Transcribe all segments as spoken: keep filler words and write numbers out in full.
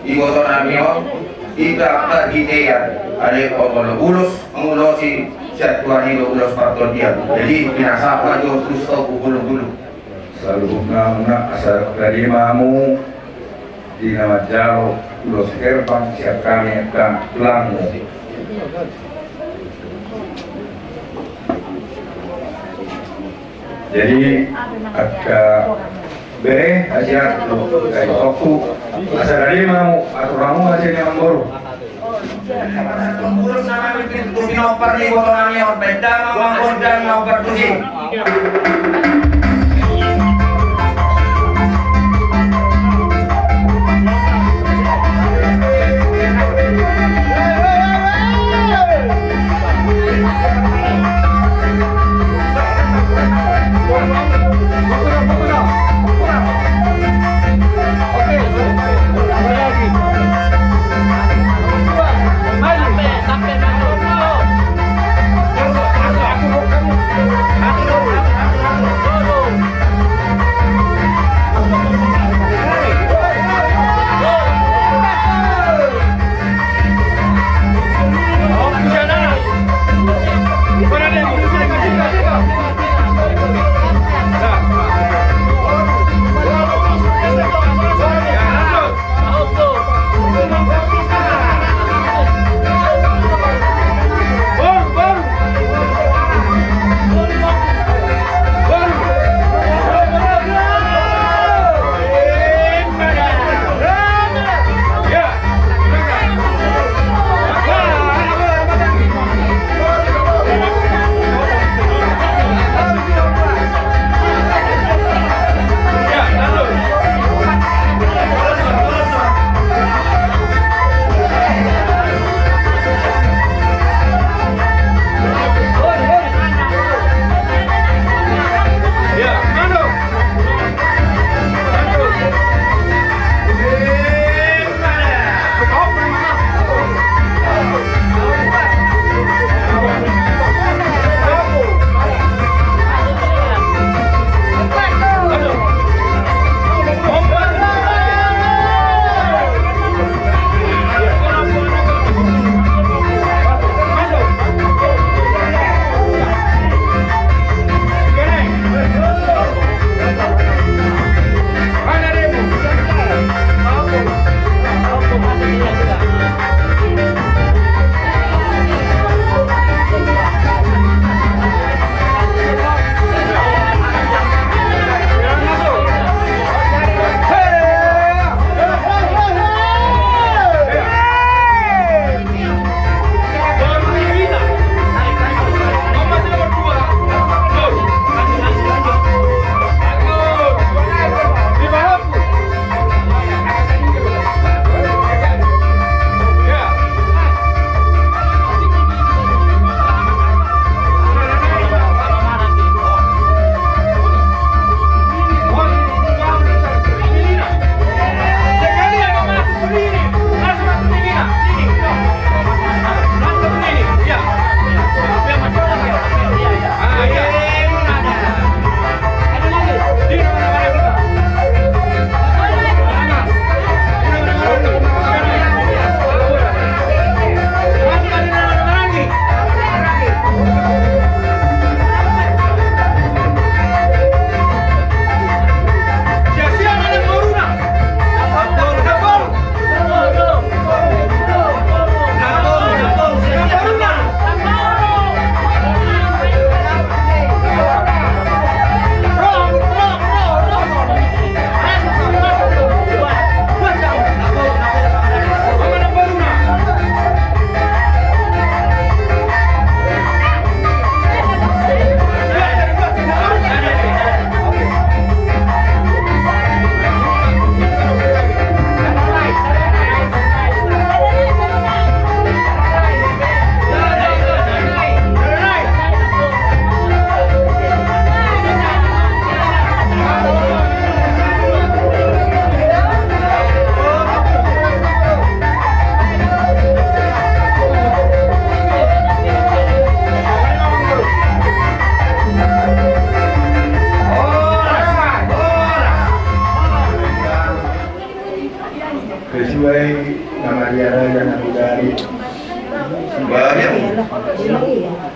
Iboto nami on, ita angka di tea, ale omolo ulos, ngulosi sian Tuhan i do ulos partondian. Jadi, pinasahat ma jo ulos tu bulung-bulung. Saluhutna muna asa tarima hamu di na manjalo ulos herbang sian hami angka tulang. Jadi, angka bere, hasian, dohot angka itongku, asa tarima hamu, atur hamu ma sian i amangboru. Ulos na mamimpin tu pinompar ni iboto nami on, baen damang ma gondang na hombar tusi.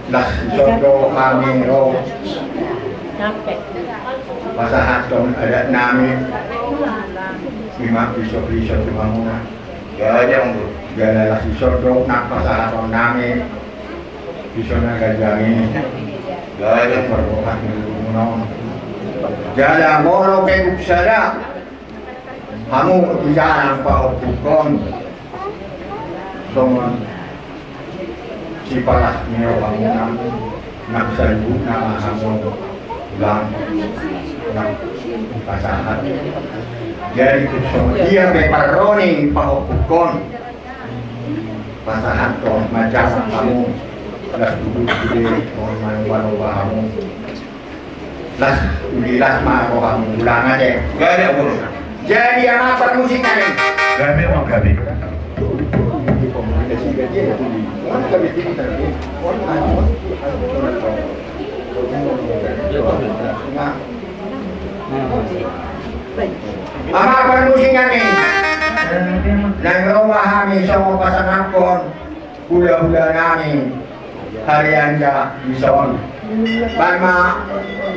Las dison do hami ro pasahathon adat nami, ima piso-piso tu hamuna. Jala las dison do nang pasahaton nami piso na ganjang i. Jala parrohahon ni hamuna on. Jala molo pe dung sada hamu di jalang pahompuhon songon sipalas ni rohamuna, nang saluhutna ma hamu ulang nang pasahat. Jadi tung songon dia pe parro ni pahompuhon, pasahathon ma jalang hamu, las duduk sude on, manang manoba hamu. Las, uli las ma rohamu, ulang ate. Gabe, Bos. Jadi, amang parmusik nami. Gabe, Bos, gabe. Amang parmusik nami. Nang ro ma hami songon pasangaphon hulahula nami. Harianja dison. Baen ma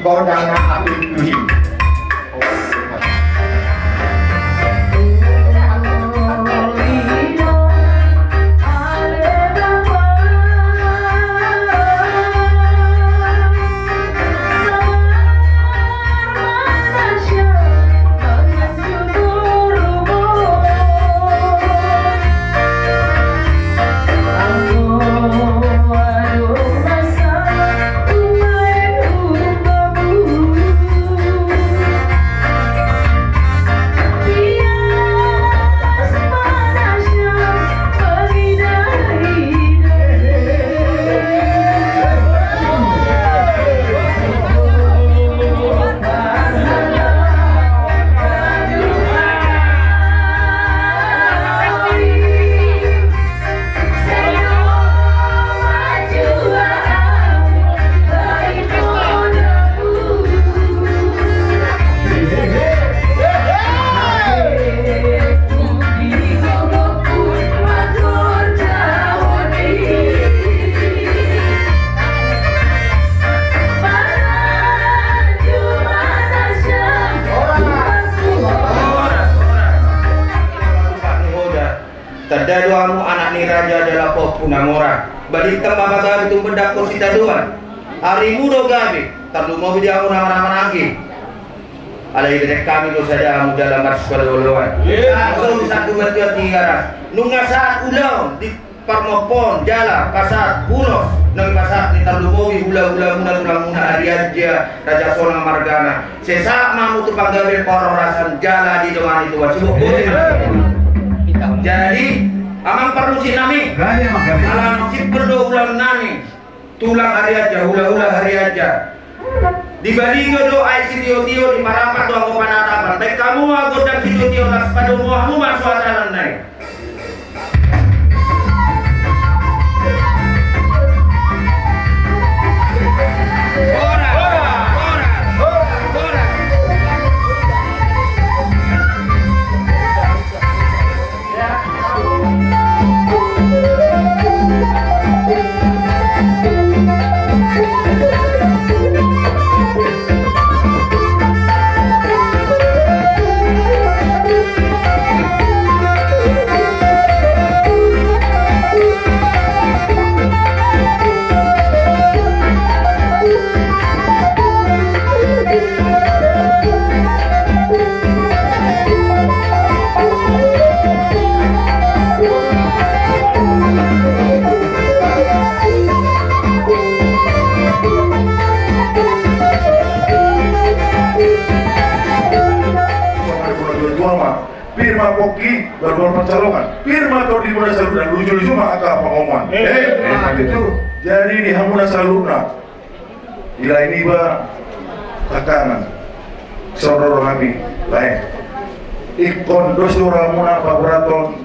gondang na apik tusi. Tanda do hamu anak ni raja jala pahompu na mora. Balintang ma pagabe tumundalhon sitadoan. Arimu do gabe, tarlumobi di hamu na marhahamaranggi. Alai dibereng hami do sada hamu jala marsipaolooloan. Langsung satu batu hati garas. Nunga sahat ulaon di parmompon jala pasahat ulos na dipasahat ni tarlumobi hulahula muna, tulang muna Arianja Raja Sonang margana. Sai sahat ma hamu tu panggabean parhorasan jala didongani Tuhan. Sibuk boti. Jadi, amang parmusik nami, ala nang simpul do ulaon nami. Tulang Arianja, hulahula Arianja. Di Baligo do aek sitiotio, di Parapat do anggo panatapan. Baen hamu ma gondang sitiotio, laos padomu hamu ma suara nai. Pir ma pongki, dua-dua pansalongan. Pir ma tondi muna saluhutna, luju-luju ma angka pangomoan. Eh, eh, eh, itu. Jadi di hamuna saluhutna. Di lae niba tangkangan. Songon roha nami, lae. Ingkon dos do rohamuna paborathon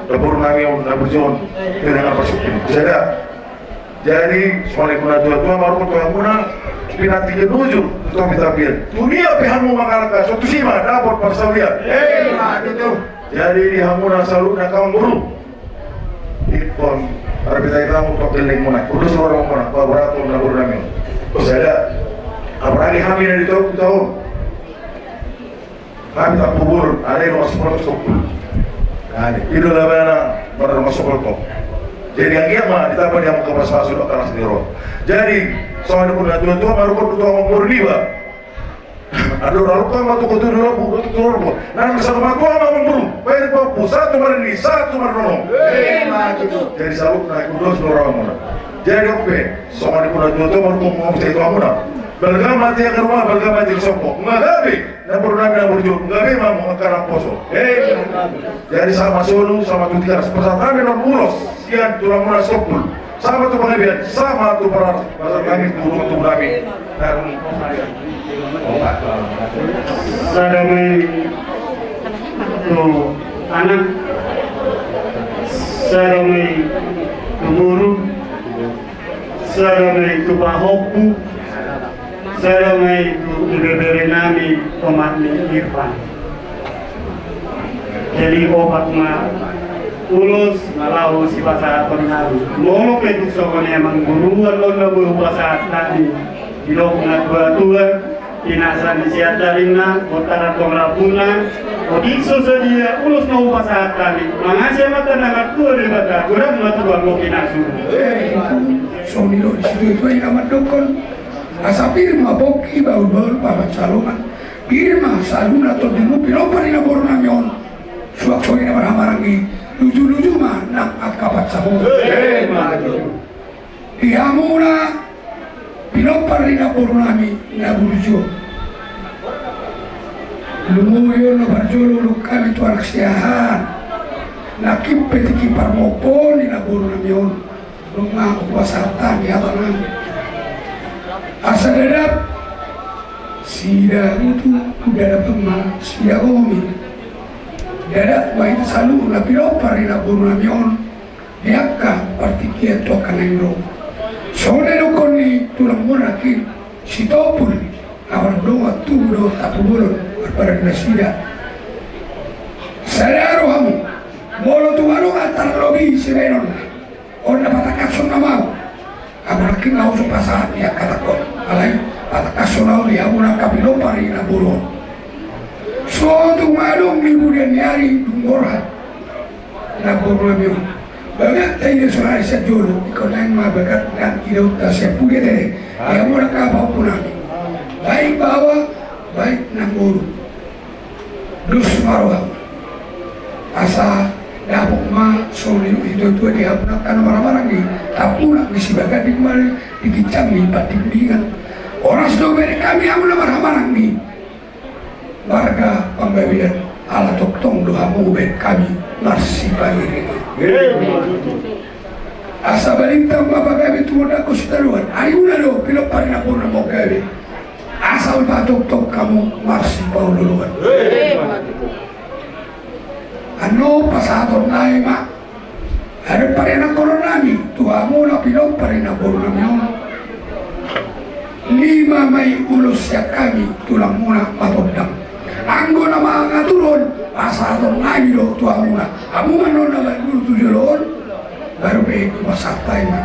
dapur nami on na burju on. Pinangan parsukti. Bisa da? Jadi, songon i muna tua-tua, marungut rohamuna, pinantikan ujung tu tapian. Tudia pe hamu mangalangka, so tusi ma dapot parsaulian. Eh, ima tutu. Jadi, di hamuna saluhutna, angka amangboru. Ingkon Arpita ita mu tu angka lelengmuna, ulos rohamuna, pabaraton na boru nami on. Sada, apalagi hami na di taon, taon. Hami Tampubolon, ale dongan sopot Sitompul. Nah, i do labana, mana dongan sopot. Jadi anggiat ma ditamba di hamu angka pasupasu dohot angka las ni roha. Jadi songon i pun na tuatua, marukon tu amangboru niba. Andor, aluk ma tu kotu di lobu, tu lobu. Nang sahat ma tu amangboru, baen pahompu, sahat tu marnini, sahat tu marnono. Emma tutu. Jadi saluhutna, ulos do rohamuna. Jadi on pe, songon i pun na tuatua, marukon ma sai tu hamuna. Balga ma tiang ni ruma, balga ma tiang ni sompo. Nga gabe na boru nami na burju, nga gabe ma hamu angka naposo. Emma tutu. Jadi sahat ma solu, sahat ma tu Tigaras, pasahat hami on ulos sian tulangmuna Sitompul. Sahat ma tu panggabean, sahat ma tu parhorasan, pasahat hami tu dongan tubu nami. Sada ma i tu anak, sada ma i tu boru, sada ma i tu pahompu, sada ma i tu ibebere nami, omak ni Irfan. Jadi opat ma ulos na laho sipasahaton nami. Molo pe tung songon i amangboru, annon na boi hupasahat hami. Didok na tuatua, pinasa ni siantarinna, bontar antong rambuna. Otik so sadia ulos na hupasahat hami, mangasi Amanta na martua Debata, godang ma tubu anggo pinasuna. Songon i do disi tuatua i na mandokkon. Asa pir ma pongki, bahulbahul paman salongan. Pir ma saluhutna tondimu, pinompar ni na boru nami on. Suang songon i na marhahamaranggi, lujuluju ma nang angka pansamotan. Emma tutu. Di hamuna pinompar ni na boru nami na burju on. Lumobi on na parjolo dok hami tu anak siahaan. Nangkin pe tingki parmompo ni na boru nami on. Nunga hupasahat hami hata nami. Asa dadap sida utu, dadap ma sida gomi. Dadap ma hita saluhutna pinompar ni na boru nami on. Di angka partingkian tu angka na naeng ro. Songon na nidokkon ni tulangmuna nangkin, Sitompul, na mardongan tubu dohot Tampubolon, marpadan nasida. Sada rohamu, molo tung adong na tarlobi sibahenonna. On na patangkashon nama au. Amu nangkin na husuk pasahat ni angka tangkon. Alai patangkashon au di hamuna angka pinompar ni na boru on. So tung adong di pudian ni ari dung borhat na boru nami on. Bagak ta ida sonari sian jolo, ingkon naeng ma bagak nang idaonta sian pudian ate. Ia mura ka pahompu nami. Baik baoa, baik namboru. Dos ma roham. Asa dapot ma songon i dok situatua di hamuna angka na marhahamaranggi. Tampunak ni sibaganding ma di ginjang ni pandingdingan. Horas do bereng hami hamu na marhahamaranggi. Marga Panggabean, ala tongtong do hamu bereng hami marsipangiringan. Asa balintang ma pagabe tumundalhon sitadoan. Arimuna do pinompar ni na boru na manggabe. Asa olo patongtong hamu marsipaolooloan. Annon pasahaton nami ma. Adong parianakhon nami tu hamuna pinompar ni na boru nami on. Lima ma i ulos sian hami tulangmuna Matondang. Anggo na mangaturhon, pasahaton nami do tu hamuna. Hamu ma annon na baen dulu tu jolo on. Baru pe hupasahat hami ma.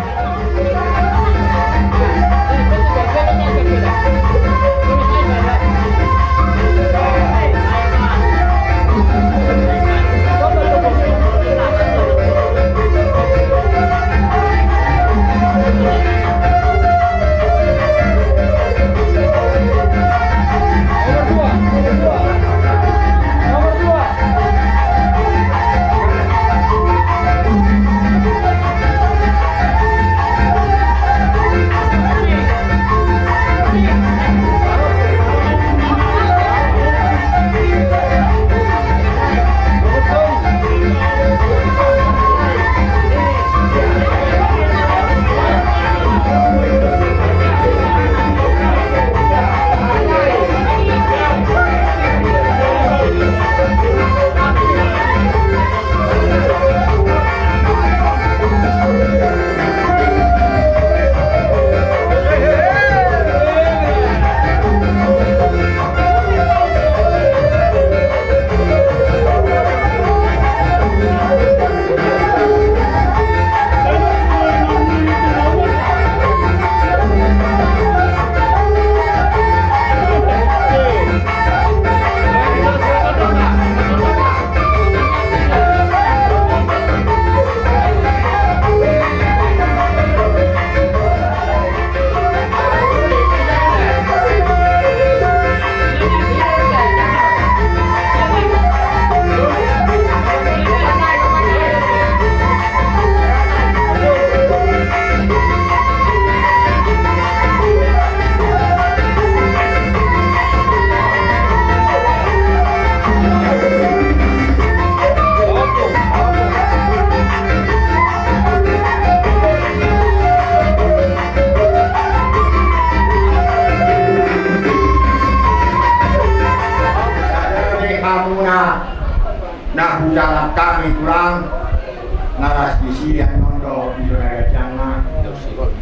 Sian nondo di zona gajangna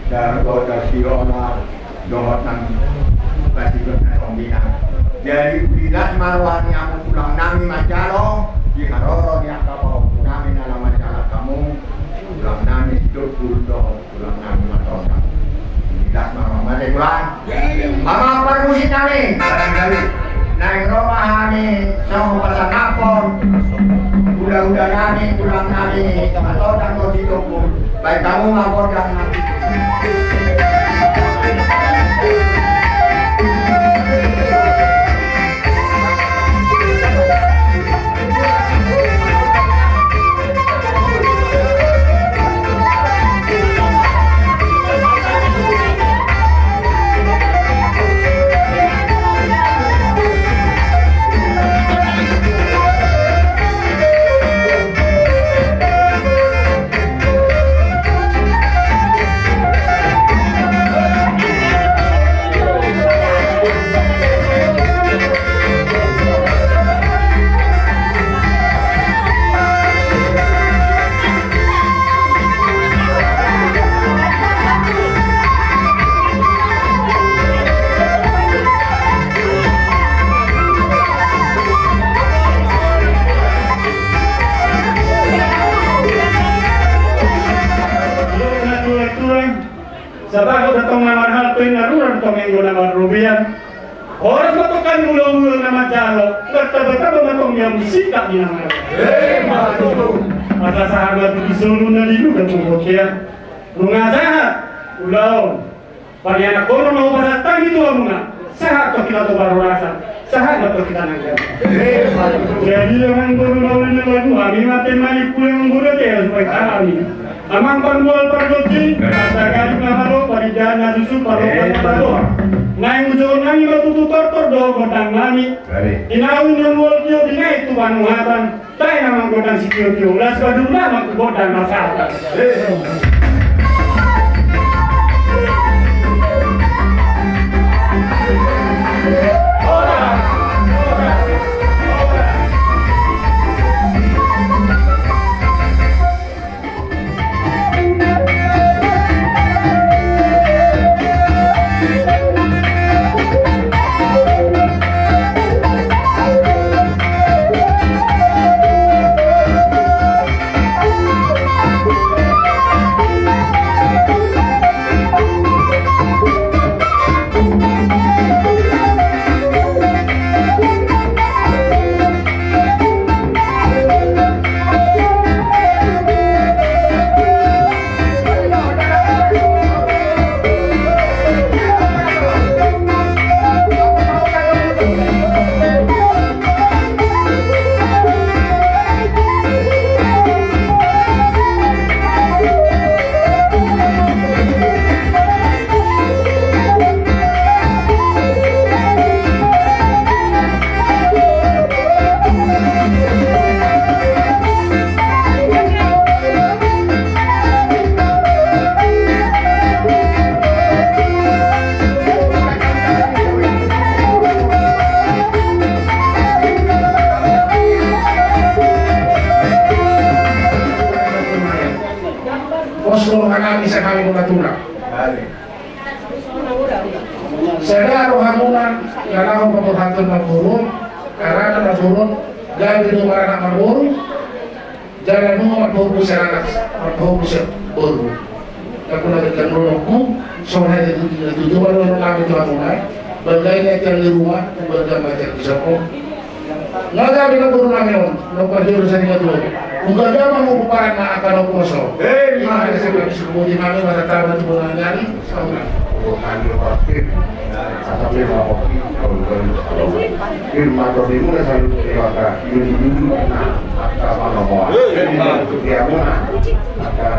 dan kota Sirona dohot nang kasih kota tombina. Jadi ulilas ma roha ni hamu tulang nami manjalo di haroro ni angka pahompu nami na laho manjalo hamu tulang nami Sitompul dohot tulang nami Matondang. Ulilas ma roha mate tulang. Amang parmusik nami. Naeng ro ma hami songon pasangaphon hulahula nami tulang nami Matondang dohot Sitompul. Baen hamu ma gondang nami. Sabagot antong na marhalto i, na rura antong anggo na marrobean. Horas ma antong hami hulahula na manjalo, martabataba ma antong di hamu singkat ni na marrobean. Asa sahat ma tu solu na di luda tu bontean. Nunga sahat ulaon panianakhonon na hupasahat hami tu hamuna, sahat ma hita tu parhorasan, sahat ma hita nang gabe. Jadi amang boru na uli na lagu, hami ma pe malipulang boru ate supaya hami amang panggual pargonsi, na sagadis na malo, parindahan na susu, parlopan na malo. Naeng ujohon nami ma tutu tortor dohot gondang nami. Tinahu na mual tio di nai tu panuhatan. Tahe na manggondang sitiotio, las badung na manggondang na sahata. Pos roha nami sahali muna tulang. Sada rohamuna na laho paborhathon namboru, harana namboru gabe do maranak marboru. Jala nunga marboru sian anak, marboru sian boru. Tapi na denggan ronokku songon hata tutu ma ronok nami tu hamuna. Bangga i na tiang ni ruma, bangga ma tiang ni sopo. Nga gabe na boru nami on, na parjolo sari na tuo. Uga gabe ma pomparan na angka na poso. Ima hata sari na bisuk boti nami mata taba tu boru nami. Firman Tuhan muna saluhut Debata, jujur-jujur na angka panomoan. Setia muna angka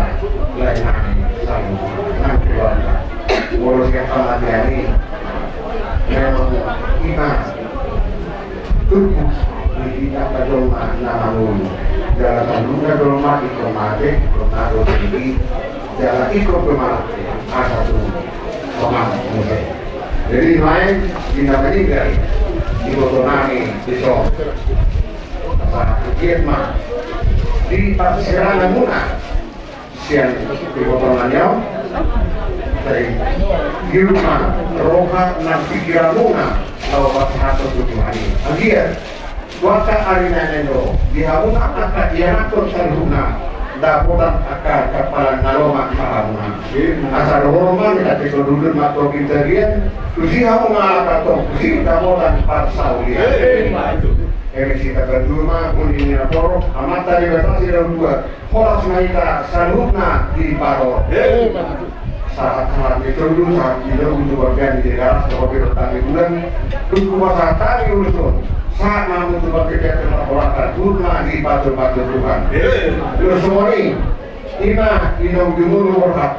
lae nami saluhut nang Debata. Molo sian pamatean i memang ima tubuh di angka jolma na mangolu. Jala saluhutna jolma ingkon mate, ingkon mate tinggi. Jala ingkon pe mate asa tubu. Songon muse. Jadi lain di na meninggal di boto nami di son. Asa ujian ma di parsirangan muna. Sian iboto nami on, sai giot ma roha nang pingkiranmuna laho pasahathon tu Tuhan i. Anggiat tu angka ari na naeng ro, di hamuna angka ianakhon saluhutna, dapotan angka hamparan na lomak ma hamuna. Asa dohonon ma hita, tiko dudut ma topi tagian, tusi hamuna angka tong, tusi dapotan parsaulian. Eme sitangkas juma, uli ni na torop, Amanta Debata Sidung Dua, horas ma hita saluhutna diparorot. Sahat-sahat ni toru, sahat ni toru tu panggabean ni Tigaras, tu panggabean ni bulan. Dung hupasahat hami ulos on, sahat ma hamu tu panggabean ni parhorasan, saluhutna dipasu-pasu Tuhan. Ulos on i, ima inong di mulu borhat,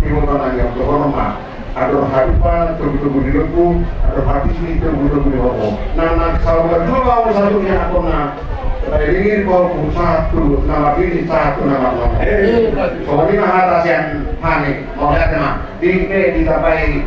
iboto nami on, dohonon ma. Andor hadupa togu-togu di lombu, andor habisni togu-togu di horbo. Nang, nang saur matua ma hamu saluhutna, angkon na paling ingin pahompu sahat tu na marbini, sahat tu na marnono. Songon i ma hata sian hami, mauliate ma. Di, di, ditambai.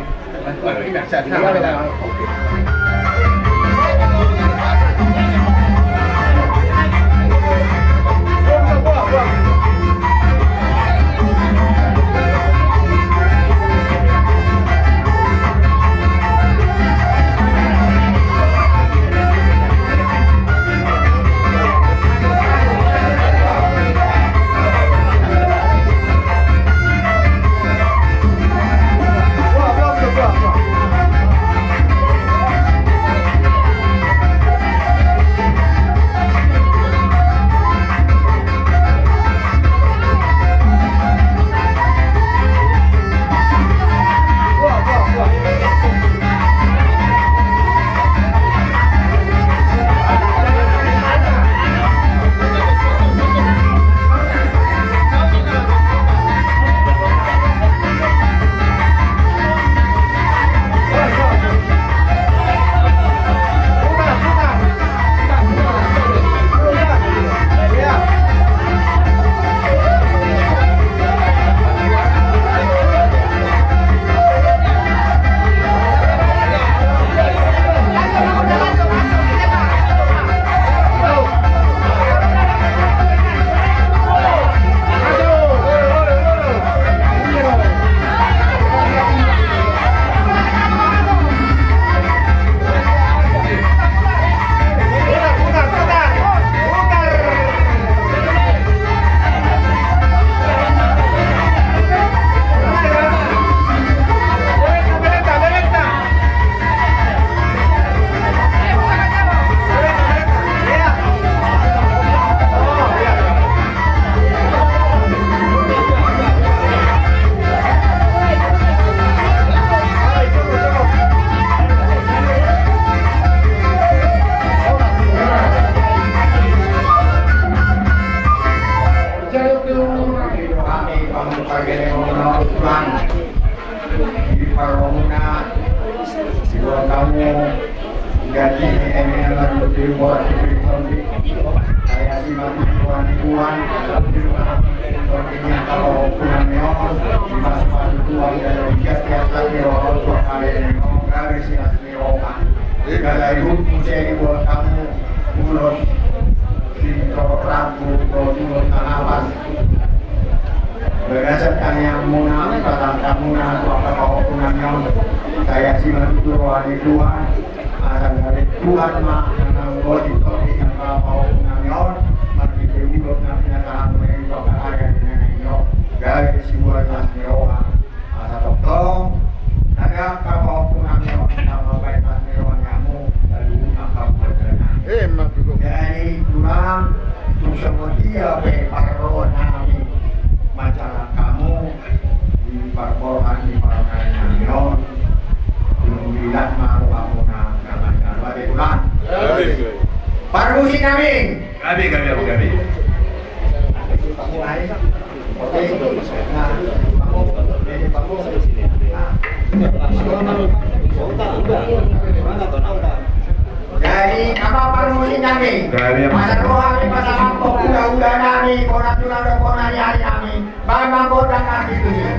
Di parrohuna, di buat kamu, ganti ini yang lalu di buat di Kristen di. Saya si mati Tuhan di Tuhan, di Tuhan di yang kalau pulang nyon, di masuk masuk Tuhan di dalam dia tiap kali orang tua kalian nyon, garis yang Ni Roma. Jala ihut muse dibuat hamu ulos sitorop rambu dohot ulos na napas. Bagasan tangiangmuna, pasahatonmuna tu angka pahompunami on, sai asi ma tutu roha ni Tuhan. Asa gabe Tuhan ma na naeng boti topi ni angka pahompunami on, marhite ulos na pinasahatmuna i tu angka ari na naeng ro. Gabe sibuat las ni roha. Asa tongtong, na dang angka pahompunami on, na mambahen las ni roha ni hamu, saluhutna angka pahompunami. Emma tutu. Jadi tulang, tung songon dia pe parrohanami manjalang hamu di parborhat ni parrohanami on, tung lilat ma rohamuna. Gabe tulang. Gabe. Parmusiknami. Gabe, gabe, gabe. Jadi nama parmusiknami. Gabe. Masa roha ni pasangan pokok uda-udanami, bona tulang dohot bona ni arinami. Bambang Botang Ardi tujuh.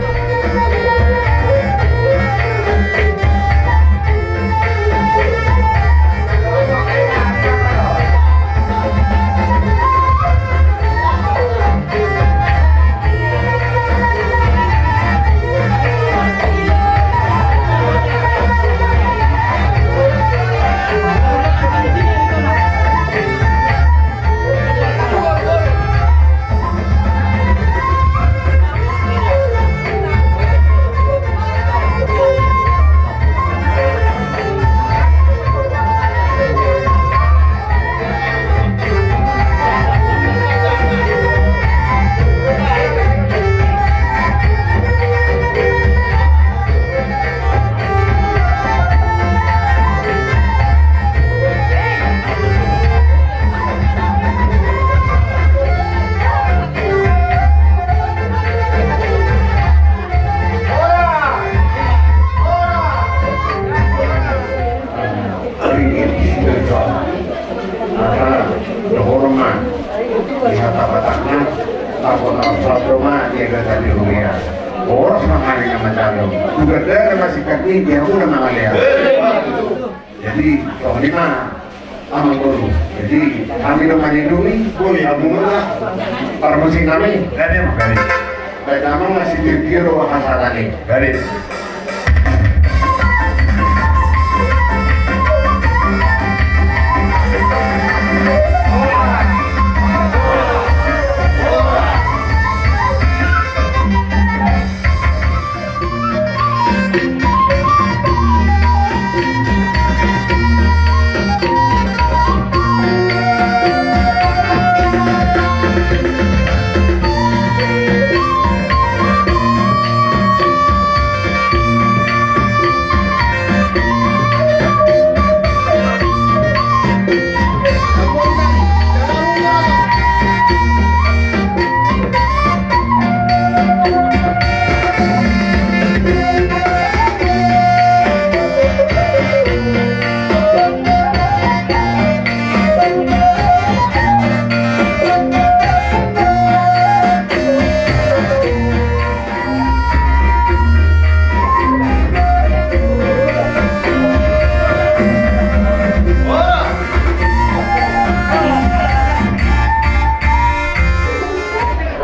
Mangale na manjalo. Bukan dia masih kaki dia udah mangale. Jadi, songon i ma, Amangboru. Jadi, hami do manidungi, boi, amang ma, parmusik nami. Gari, gari. Baik, amang masih tirtiro hasarani. Gari.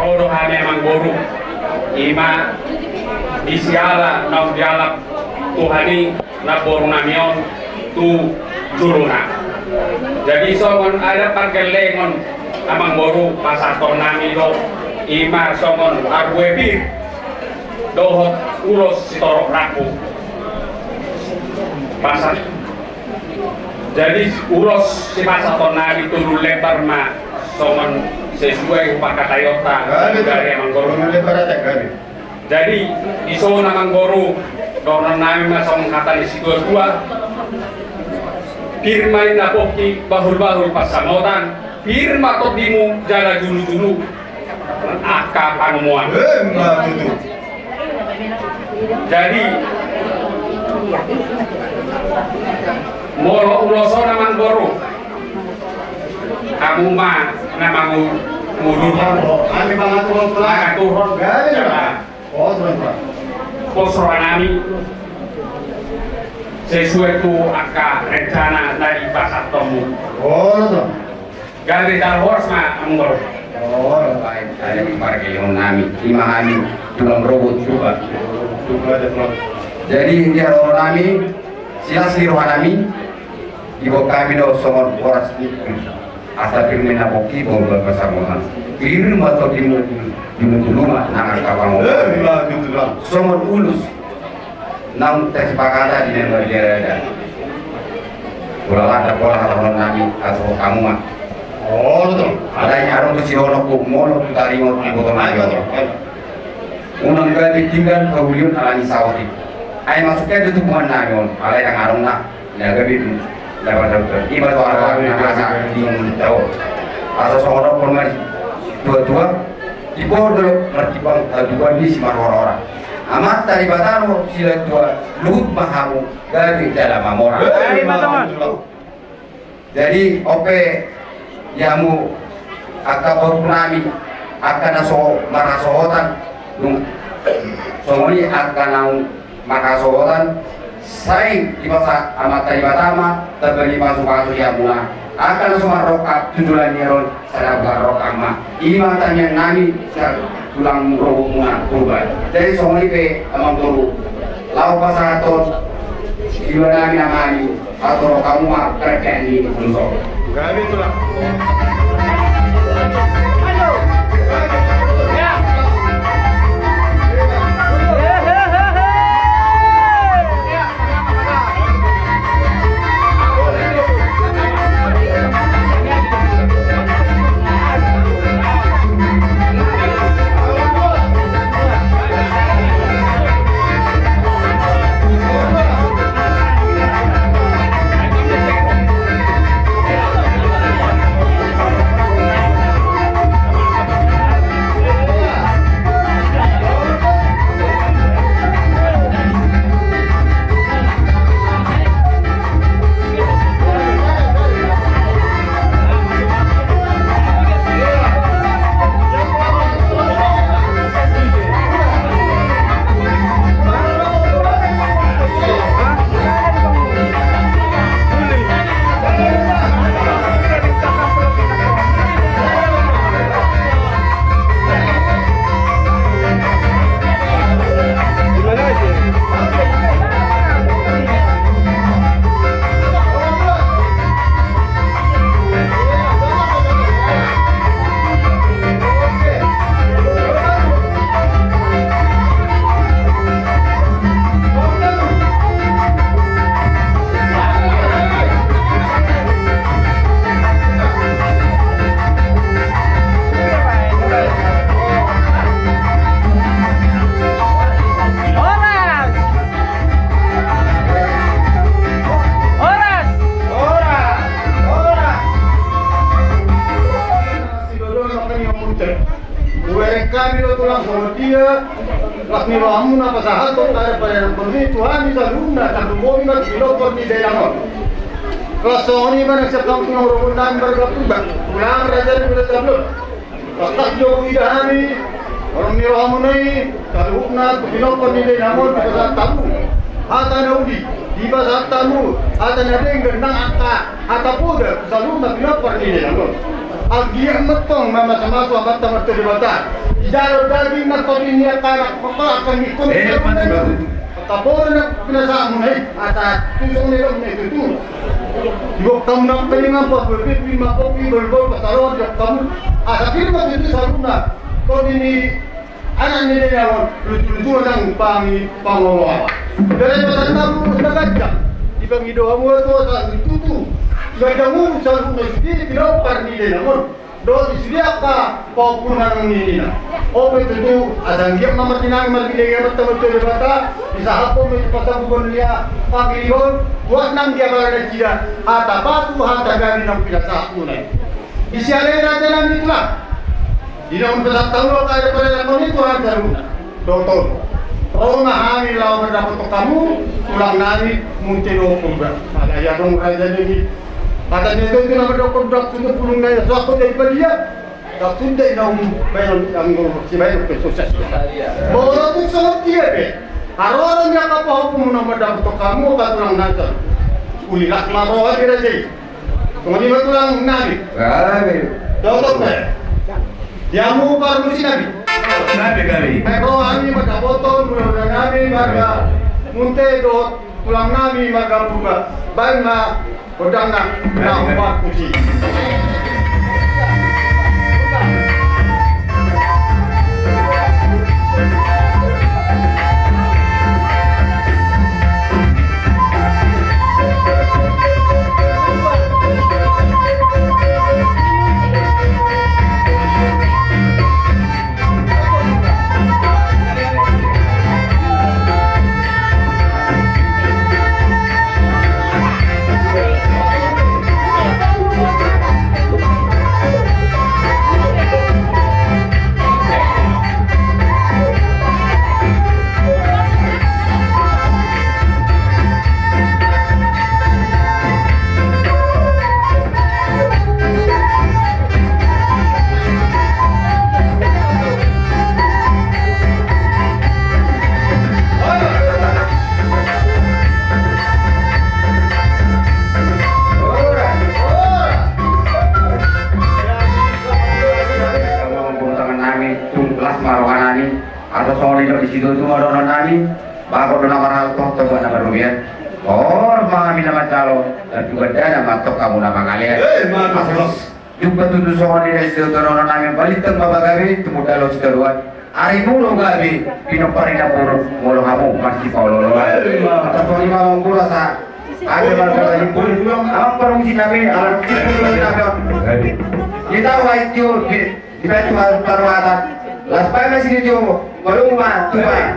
Ro do hami, Amangboru, i ma di siala naung dialap Tuhan i namboru nami on tu jolona. Jadi songon adat pargellengon, Amangboru, pasahaton nami do i ma songon tarbue pir dohot ulos sitorop rambu. Pasahat. Jadi ulos sipasahaton nami tu Dundun Lembar ma songon sesuai pangkataionta. Gari, Amangboru. Dundun Lembar, gari. Jadi, dison, Amangboru, dohonon nami ma songon hata ni situatua: Pir ma inna pongki, bahulbahul pansamotan, pir ma tondimu jala julujulu angka pangomoan. Emma tutu. Jadi, molo ulos on, Amangboru, hamu ma na mangu-, mangudurhon. Hami mangaturhon. Mangaturhon. Gari. Jala. Oh, tuan, tuan. Pos roha nami sesuai tu angka rencana na dipasahatonmu. Oh, tuan. Gabe jala horas ma, Amangboru. Oh, baik. Jadi, pargellengon nami, i ma hami tulang rorobot Purba. Purba, tuan. Jadi, di haroro nami, silas ni roha nami, diboan hami do songon boras ni asa pir ma inna pongki, bahulbahul pansamotan, pir ma tondimu, julujulu ma nang angka pangomoan. Eh, betul, Bang. Songon ulos naung tasepakati di na marliarada. Pola landa pola hatahonon nami, asa hamu ma. Oh, betul. Alai adong do sidohononku, molo tu taringot diboto nami on. Ayo, ayo. Unang gabe tinggal haulion ala ni saotik. Ai masuk ke do tu punguan nami on, alai ndang adong na na gabe tu. Dapat, dapat. Ima tu arah na asa di tao. Asa songon on ma di tua-tua. Di pohon do martimbang, tatuan ni si marhora-hora. Amanta Debata do silehon tua, luhut ma hamu gabe jala mamora. Eh, ima tutu. Jadi, on pe di hamu angka boru nami, angka na so marhasohotan, dung songon i angka naung marhasohotan, sai dipasahat Amanta Debata ma tamba ni pasu-pasu di hamuna. Angka na so marrongkap tu joloan ni ari on, sada marrongkap ma. Ima tangiang nami, sa tulang rorobot muna Purba. Jadi songon i pe, Amangboru, laho pasahathon di roha nami, na mani, atur hamu ma kerajaan ni ulos on. Gabe, tulang. Hamu na pasahathon adat panenakhon i tu hami saluhutna, tarlumobi ma tu pinompar ni dainang on. Laos songon i ma nang sian hamu tulang rohon nami marga Purba, tulang raja ni Raja Blon. Pasahat jo huida hami, holong ni rohamuna i, saluhutna tu pinompar ni dainang on, dipasahat hamu hata na uli, dipasahat hamu hata na denggan, nang angka hata poda tu saluhutna pinompar ni dainang on. Anggiat ma antong mamasumasu Amanta Martua Debata, dijalo daging nang tondi ni angka anak, angka ngikut. Eh, mantap, bagus. Angka poda na pinasahatmuna i, asa tung songon na nidokmuna i tutu. Diboan hamu nang angka ninna, pabuat pipin, makopi, bolbol, pasarohon, diboan hamu. Asa pir ma tutu saluhutna tondi ni anak ni dainang on, lutu-lutu nang pangi pangoloan. Bere pasahat hamu na ganjang, dipangido hamu tu asa tutu ganjang umur saluhutna i di pinompar ni dainang on. Dohot di sude angka pahompu nang ninna. On pe tutu, asa anggiat ma martinangi marhite Amanta Martua Debata, disahaphon ma i tu pasabugon ni pangkilihon, buat nang di apala nasida, hata patu, hata gabe nang pinasahatmuna i. Di siala i raja nami tulang, di na umpesan tahu lo kaya pada lakon i Tuhan saluhutna. Dohot on, ro ma hami laho mandapothon hamu, tulang nami, Munthe dohot Purba. Alai adong raja nami. Hata ni tontu na mandok, mandok sude pulung nai, so aku jadi badia. Ndang sude na umbahen anggo sibahen pe so sas. Molo tung songon dia pe, haroro ni angka pahompumuna mandapothon hamu, angka tulang nami. Uli las ma roha di raja i. Songon i ma tulang nami. Nami. Dohot pe di hamu parmusi nami. Nami, nami. Ai ro hami mandapothon hulahula nami marga Munthe dohot tulang nami marga Purba. Baen ma gondangna, na huparmusi. Tung las ma roha nami. Asa songon i do, di situtu ma dohonon nami. Bagot do na marhalto, tombak na marrobean. Hormat ma hami na manjalo, dan juga dana ma antong hamu na mangalean. Eh, mantap. Asa jumpa tutu songon i do, di situtu dohonon nami. Balintang ma pagabe, tumundalhon sitadoan. Ari molo gabe pinompar ni namboru, molo hamu marsipaolo-oloan. Eh, mantap. Asa songon i ma, amang boru, asa ate marga Balimbun. Amang parmusi nami, ala simpul nami on. Kita wajib. Dibaen Tuhan parwatan. Las baen ma sini jo, baru ma tuba.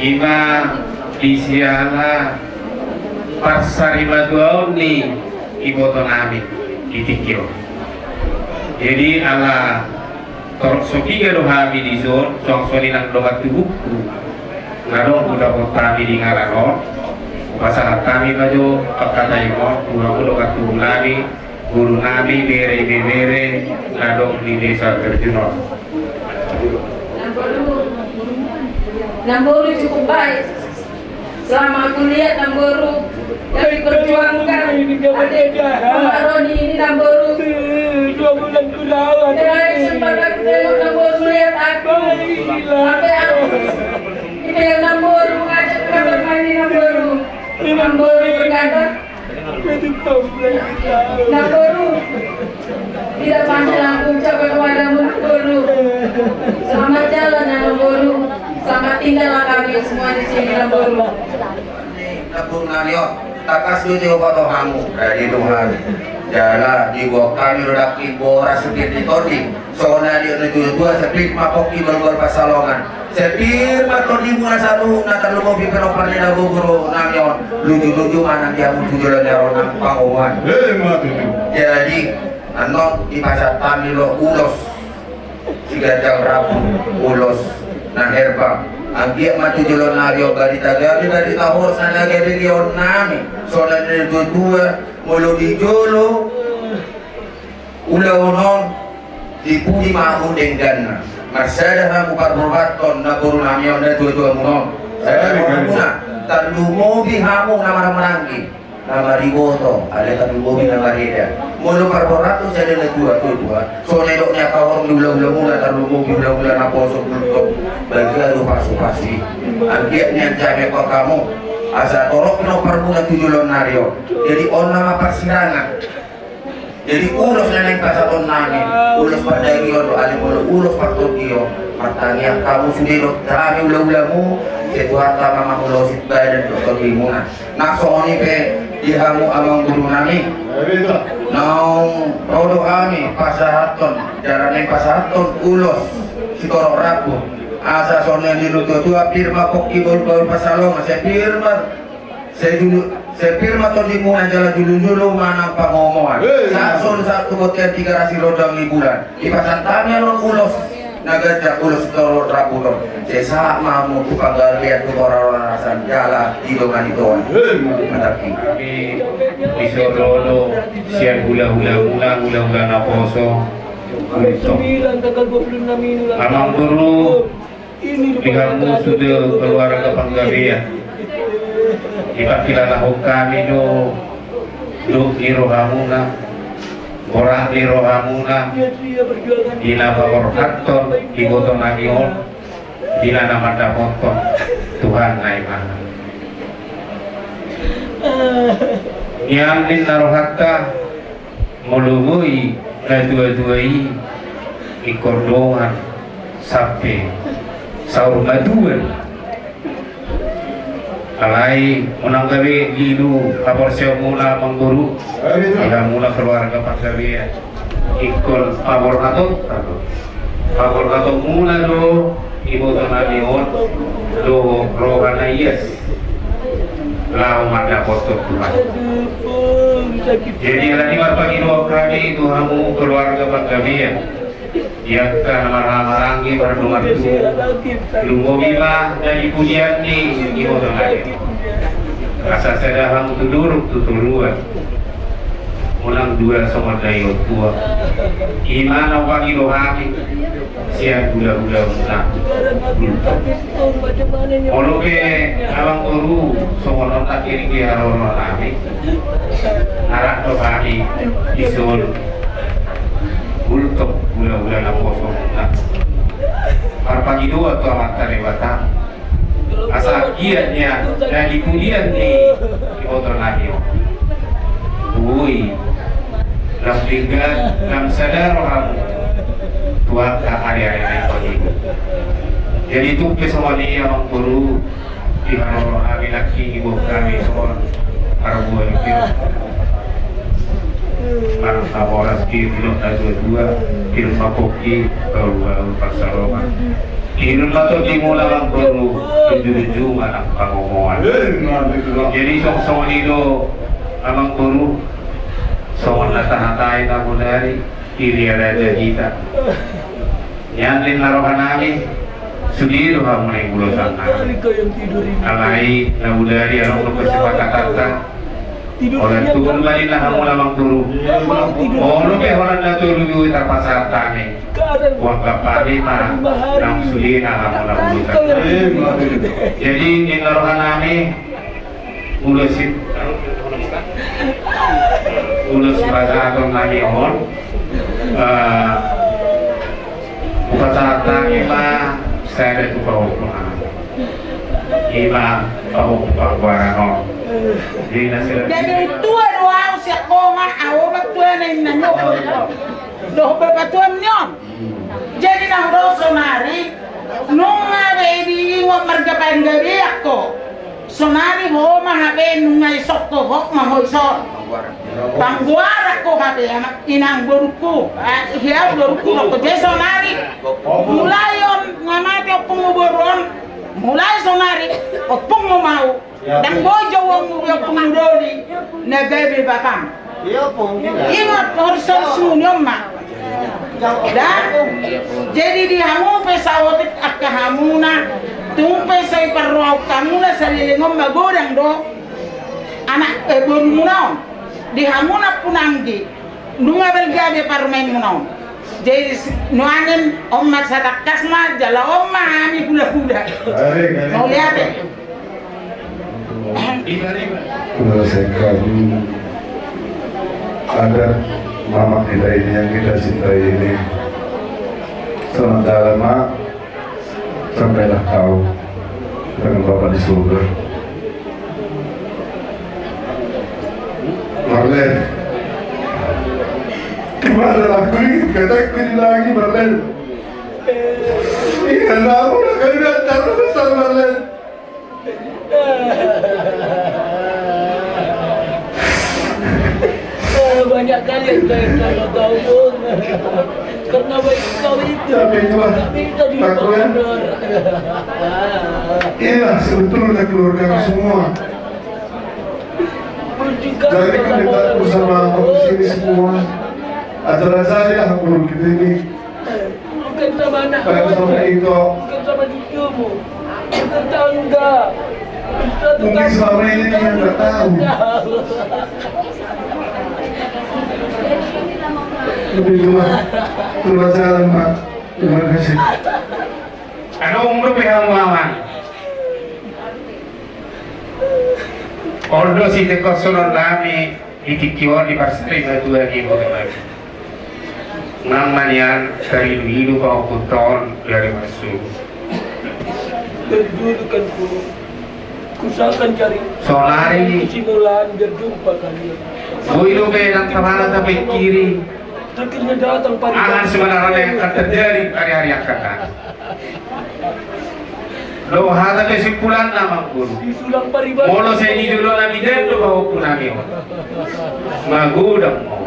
Ima di siala parsarimatua on ni iboto nami di tingki on. Jadi ala torop so piga do hami dison, songon i nang dongan tubuku na dong hudapot hami di ngaran on. Pasahat hami ma jo pangkataion on tu hamu dongan tubu nami, boru nami, bere ibebere na dong di desa Terjun on. Namboru cukup baik. Selama kuliah Namboru yang diperjuangkan adik Pak Roni ini Namboru. Terakhir sempat aku tengok Namboru melihat aku. Sampai aku. Ini yang Namboru mengajak ke kamar mandi Namboru. Namboru berkata, Namboru, tidak panjang aku ucapkan kepadamu Namboru. Selamat jalan ya Namboru. Selamat tinggallah kami semua di sini Namboru. Namboru nami on, tangkas do diboto hamu. Jadi Tuhan, jala diboan hami do dapot boras supir ni tondi. Songon na nidok ni natuatua, sai pir ma pongki, bahulbahul pansalongan. Sai pir ma tondimuna saluhutna, tarlumobi pinompar ni na boburu nami on. Lujuluju ma nang di hamu tu joloan ni ari on nang pangomoan. Jadi annon dipasahat hami do ulos siganjang rambu, ulos na herbang. Anggiat ma tu joloan ni ari on barita gabe, barita horas na gabe lehon nami. Songon na nidok ni natuatua, molo di jolo ulaon on, di pudi ma hamu dengganna. Marsada hamu parboruhathon namboru nami on, natuatuamuna on. Sada rohamuna, tarlumobi hamu na marhahamaranggi, na mariboto, alai tarlumobi na mareda. Molo parboruhathon sada natua, tuatua, songon na nidok ni angka horong ni hulahulamuna, tarlumobi hulahula naposo, bultok, badia do pasupasu i. Anggiat nian jamekon hamu, asa torop pinomparmuna tu joloan ni ari on. Jadi on nama parsirangan. Jadi ulos na naeng pasahaton nami, ulos pardagion do, alai molo ulos partondion, martangiang hamu sude dohot hami hulahulamu, sai Tuhanta ma mangulosi badan dohot tondimuna. Nang songon i pe di hamu amangboru nami. Naung ro do hami pasahathon, jala naeng pasahathon ulos sitorop rambu. Asa songon na nidok ni natuatua, pir ma pongki, bahulbahul pansalongan, sai pir ma Sai julu, sai pir ma tondimuna jala julujulu ma nang pangomoan. Sahat songon sahat tu bontean Tiga Rasi rondang ni bulan. Dipasahat hami annon ulos na ganjang, ulos sitorop rambu on. Sai sahat ma hamu tu panggabean, tu parhorasan jala di dongan ni Tuhan. Mantap. Hami di solo do sian hulahulamuna, hulahula naposo. Amangboru, di hamu sude keluarga Panggabean, dipangkilalahon hami do, do di rohamuna, borat ni rohamuna, di na paborhathon iboto nami on, di na mandapothon Tuhan na imana. Nian ninna rohanta, molo boi natuatua i ingkon dongan sampe saur matua. Alai unang gabe lilu haporseaonmuna amangboru, di hamuna keluarga Panggabean. Ingkon paborhatonta do, paborhatonmuna do iboto nami on dohot roha na ias laho mandapothon Tuhan. Jadi alani i marpangidoan hami tu hamu keluarga Panggabean, di angka na marhahamaranggi, mardongan tubu, lumobi ma na di pudian ni iboto nami on. Asa sada hamu tu duruk tu toruan. Unang dua songon daion tua. I ma na hupangido hami sian hulahulamuna. Molo pe amangboru songon on nangkining di haroro nami, narak do hami di son. Bultok hulahula naposomuna. Marpangidoan tu Amanta Debata. Asa anggiat nian na di pudian ni iboto nami on, boi lam denggan, lam sada rohamu tu angka ariari na ingkon i. Jadi tung pe songon i amangboru, di haroro nami nangkin diboan hami songon parbual pir. Marhaha horas pir, didok natuatua, pir ma pongki, bahulbahul pansalongan. Pir ma tondimuna amangboru, lujuluju ma nang pangomoan. Jadi songon i do amangboru, songon na tahatai na bodari, iria raja hita. Nian ninna roha nami, sude do hamu naeng ulosan nami. Alai na bodari adong do kesepakatanta. Holan tubu ma ninna hamu amangboru. Molo pe holan na tolu i tarpasahat hami, Huanggap hami ma naung sude na laho na urusan. Jadi ninna roha nami, ulos i, ulos pasahaton nami on, eh, hupasahat hami ma sada tu pahompu nami. Ima pahompu panggoaran on. Jadi na sila. Jadi tua do au sian ho ma, au ma tua na inna ni on. Dohot bapa tua ni on. Jadi na hudok sonari, nunga be diingot marga Panggabean ho. Sonari ho ma hape nunga isongko ho ma ho ison. Panggoaran ho hape anak inang borungku. Eh, iya borungku ho. Jadi sonari, mulai on nga mate ompungmu boru on. Mulai sonari, ompungmu ma au. Ndang boi jouonmu be ompungmu doli na gabe bapam. Ingot horshorsmu on ma. Da. Jadi di hamu pe saotik angka hamuna, tung pe sai parrohahon hamuna saleleng on magodang do anak, eh, borumuna on. Di hamuna punanggi. Nunga balga be parumaenmuna on. Jadi nuaeng on ma satangkas ma, jala on ma hami hulahula. Mauliate. Menyelesaikan adat mamak kita ini yang kita cintai ini. Selamat jalan, Mak. Sampailah kau dengan Bapa di surga. Marlen. Di mana aku ini? Kataku di lagi, Marlen. Iya, namun aku ini antar besar, Marlen. Banyak kali yang saya kena tahu, Bos. Karena baik kau itu. Tapi itulah, tak bisa diubah, takutnya, benar. Inilah sebetulnya keluarga semua. Jadi kita bersama di sini semua. Acara saya guru kita ini. Bukan sama anak, bukan sama itu, bukan sama cucumu, tetangga. Mungkin selama ini dia nggak tahu. Tapi itulah, itulah jalan, Pak. Terima kasih. Adong do pe hamu amang. On do sitehononnami di tingki on di parsarimatua ni boru nami. Nang manian tarilu-ilu pahomputa on dari masuk. Berjulukan ku, kusakan jari. Sonari. Simulan berjumpa kalian. Boi do pe nang tamana tapingkiri. Akhirnya datang pariban. Aha sebenarnya yang akan terjadi hari-hari akan datang? Lo hata kesimpulanna, Amang Guru. Molo sai di jolo nami, dendok pahompu nami on. Magodang ma.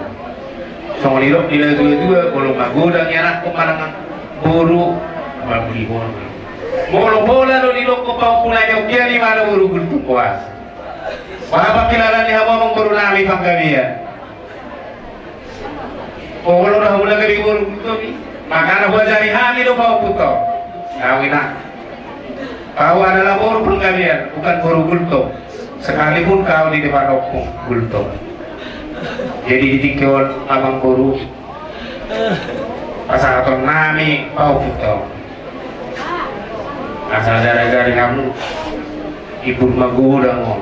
Songon nidok ni natua-tua, molo magodang i anakkon manang boru, apalagi boru. Molo pola do didokkon pahompu nami on, dia ni mana boru Gultom, kuas. Bapa kilala ni hamu, Amang Guru nami, Panggabean. Olo do hamu na gabe boru Gultom i. Makana huajari hami do pahomputa on. Au inang. Kau adalah boru Panggabean, bukan boru Gultom. Sekalipun kau di depan ompung Gultom. Jadi di tingki on, Amang Guru, pasahaton nami pahomputa on. Asa daragari hamu. Imbur magodang on.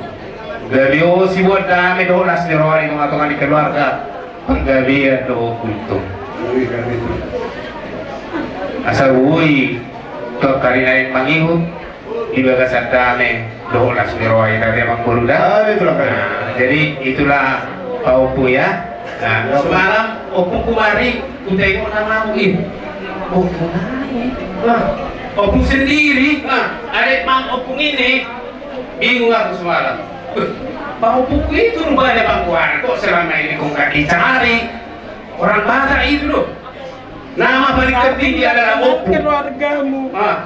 Gabe on siboan dame dohot las ni roha di tonga-tonga ni keluarga Panggabean dohot Gultom. Asa boi tu angka ari na naeng mangihut di bagasan dame dohot las ni roha i, Amang Guru da. Jadi itulah pahompu ya. Nah, semalam ompungku mari, kutaingot nama aku, ih, ompung nai. Nah, ompung sendiri. Nah, adek mang ompung ini, bingung aku semalam. Weh, pahompuku itu rupanya panggoaran, kok selama ini kok nggak dicari? Orang Batak itu loh. Nama paling tertinggi adalah ompung. Keluargamu. Ah,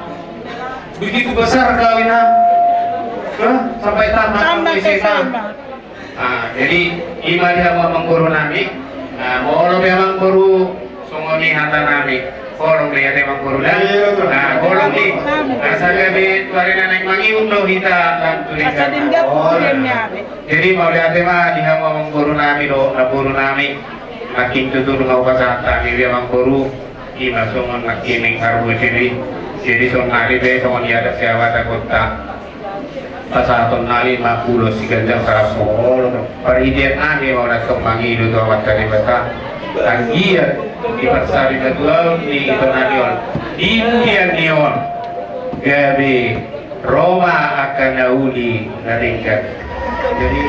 begitu besar kau, Inang. Hah? Sampai tamat kamu S M A. Ah, jadi ima di hamu Amang Guru nami. Ah, molo pe Amang Guru songon i hata nami. Holong do i ate Amang Guru nami. Iya, betul. Ah, holong i. Asa gabe tu ari na naeng mangihut do hita lam tu. Jadi mauliate ma di hamu Amang Guru nami dohot namboru nami. Nangkin tutu nunga hupasahat hami be Amang Guru. Ima songon nangkining parmusik i, jadi songon nari pe songon i adat Jawa Tabanan. Pasahaton nari ma ulos siganjang sarampu. Parhitean nami ma na tong mangido tu Amanta Debata. Anggiat di parsari na tuaon ni ito nami on, di pudian ni on gabe ro ma angka na uli na denggan. Jadi,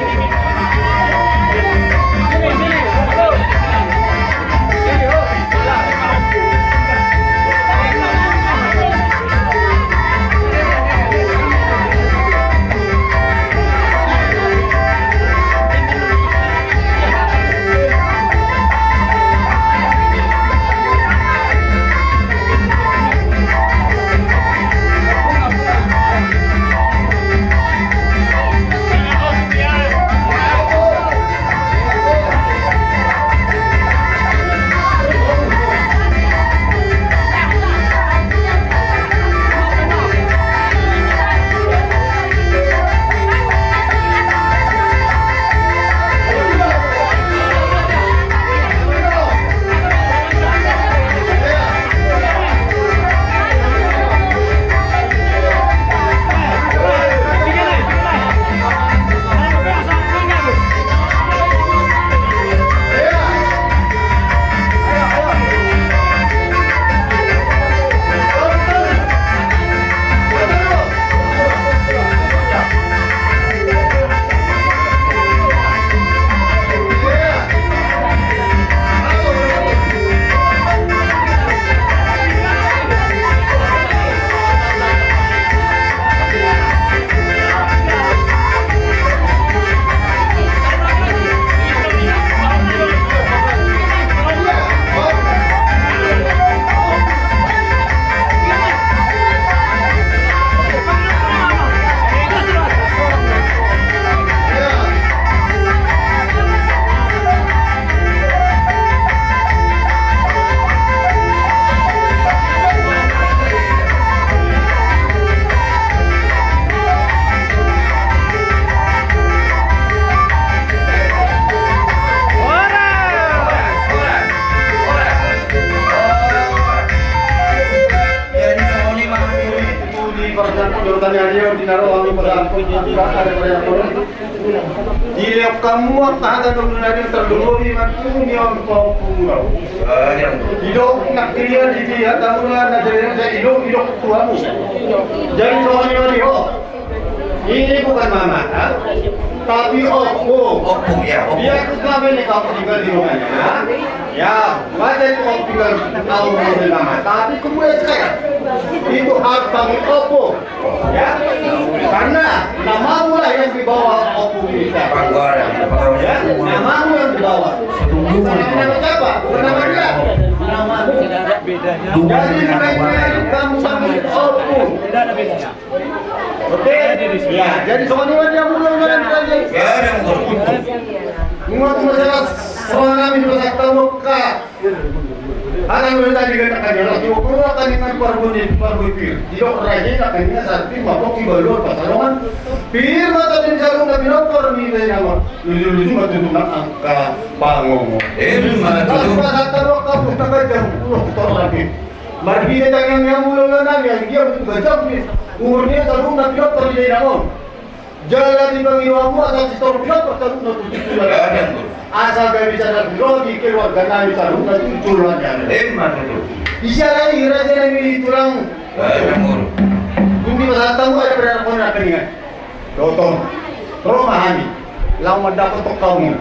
Di lehon hamu angka hata dongan nami, tarlumobi ma tu ni on pahompu muna. Didok nangkin i di hata muna na jadi, didok, didok tu hamu. Jadi songon i ma di ho. Ini bukan mama, ha? Tapi opung. Opung, ya, opung. Dia tu selama ini kau tinggal di rumahnya, ha? Ya, wajar kau tinggal kau rumah mama. Tapi kemudian sekarang itu harus panggil opung. Ya, karena namamu lah yang dibawa opung ini. Ya, namamu yang dibawa. Bukan nama siapa? Bukan nama dia. Namamu. Jadi, kamu panggil opung. Oke? Ya, jadi songon i ma di hamu, ulang-ulang lagi. Ya, ada yang mau. Nunga tu masalah soal nami, masalah tau ka. Hata ni tadi kata kami, lagi ukur kami kan parbuni, parbuni pir. Didok raja na kami na sarti mabok di balua pasalongan. Pir ma tadi di sarung kami nopor ni tadi nama. Luju-luju ma tutu na angka pangongo. Eh, ma tutu. Pas hata lo kamu tak jam sepuluh tor lagi. Marhite tangiang ni hamu ulaula nami, anggiat tu gajang ni umurna, saluhutna pilot pardidainan on. Jala dipangido hamu asa sitor pilot parsaluhutna tu joloan. Asa gabe sada pilot di keluarga nami saluhutna tu joloan ni ari on. Emma tutu. Isi alai raja nami tulang. Dung dipasahat hamu ada peranak on na keningan. Dohot on, ro ma hami laho mandapothon hamu.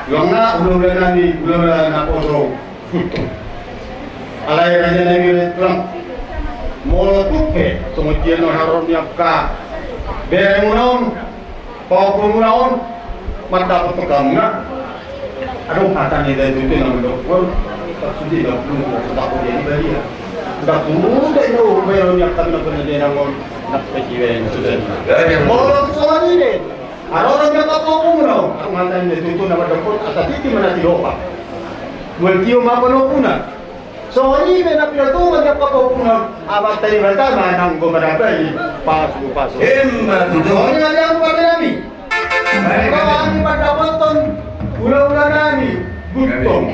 Ianggo ulaula nami, ulaula naposo. Alai raja nami, tulang, molo tung pe songon dia na haroro ni angka beremuna on, pahompu muna on, mandapothon hamu na. Adong hata ni daidaote na mandok, wah, tak sude na pulung, tak sude na pulung. Ndang sude na umbahen on ni angka na pernah dia na ngol, nak pe jiwa yang sudah. Molo songon i do. Haroro ni angka pahompu muna on, adong hata ni daidaote na mandok, asa titi ma na tilopa. Mual tio ma panompuna. Songon i pe na pinatungan ni angka pahompu muna on, Amanta Debata ma nanggo manambai pasupasu. Emma tutu. Songon i ma di hamu pande nami. Baik. Ro hami mandapothon ulaula nami Gultom.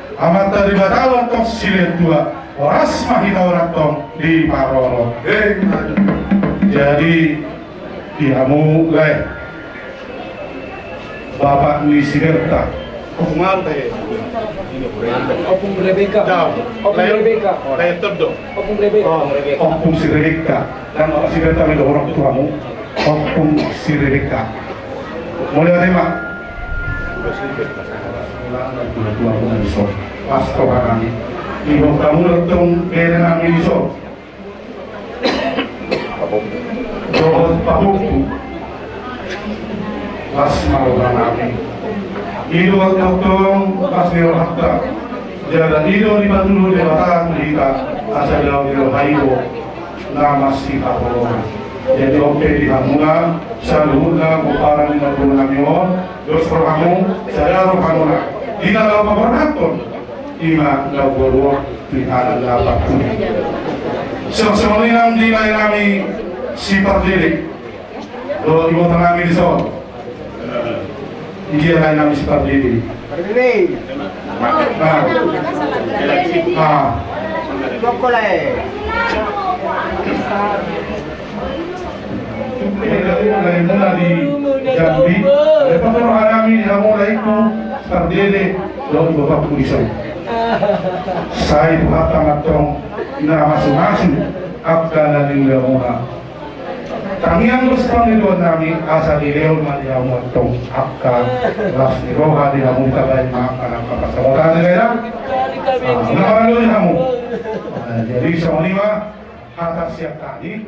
Amanta Debata do antong silehon tua, horas ma hita on antong diparorot. Jadi di hamu lae, bapak ni si Berta. Ompung Alta, ya. Ompung Rebeka. Ompung Rebeka. Ompung Rebeka. Ompung si Rebeka. Dan bapak si Berta, mendok orang tua mu. Ompung si Rebeka. Mulai lima. Pas toha nami. Ibu kamu datang, bere nami di so. Dohot pahompu. Las ma roha nami. I do antong las ni rohanta. Jala i do dipatudu Debata tu hita asa dao ni roha i do na masihaholongan. Jadi on pe di hamuna saluhutna pomparan ni marga nami on, dos rohamu, sada rohamuna. Di na laho paborhathon. Ima na huboan di halak na patut. Songon i nang di lae nami si Pardede. Dohot iboto nami di son. Dia lae nami si Pardede. Pardede. Nah. Nah. Joko lae. Eda, lae muna di Jambi, eda, patudu roha nami di hamu laengku, Pardede, dohot bapakku di son. Sai Tuhanta ma antong na mamasumasu angka na niulamuna. Tangiang dos pangidoan nami asa dilehon ma di hamu antong angka las ni roha di hamu, tabaen ma angka na pasamotan, eda. Ah, na maralo di hamu. Ah, jadi songon i ma hata sian hami.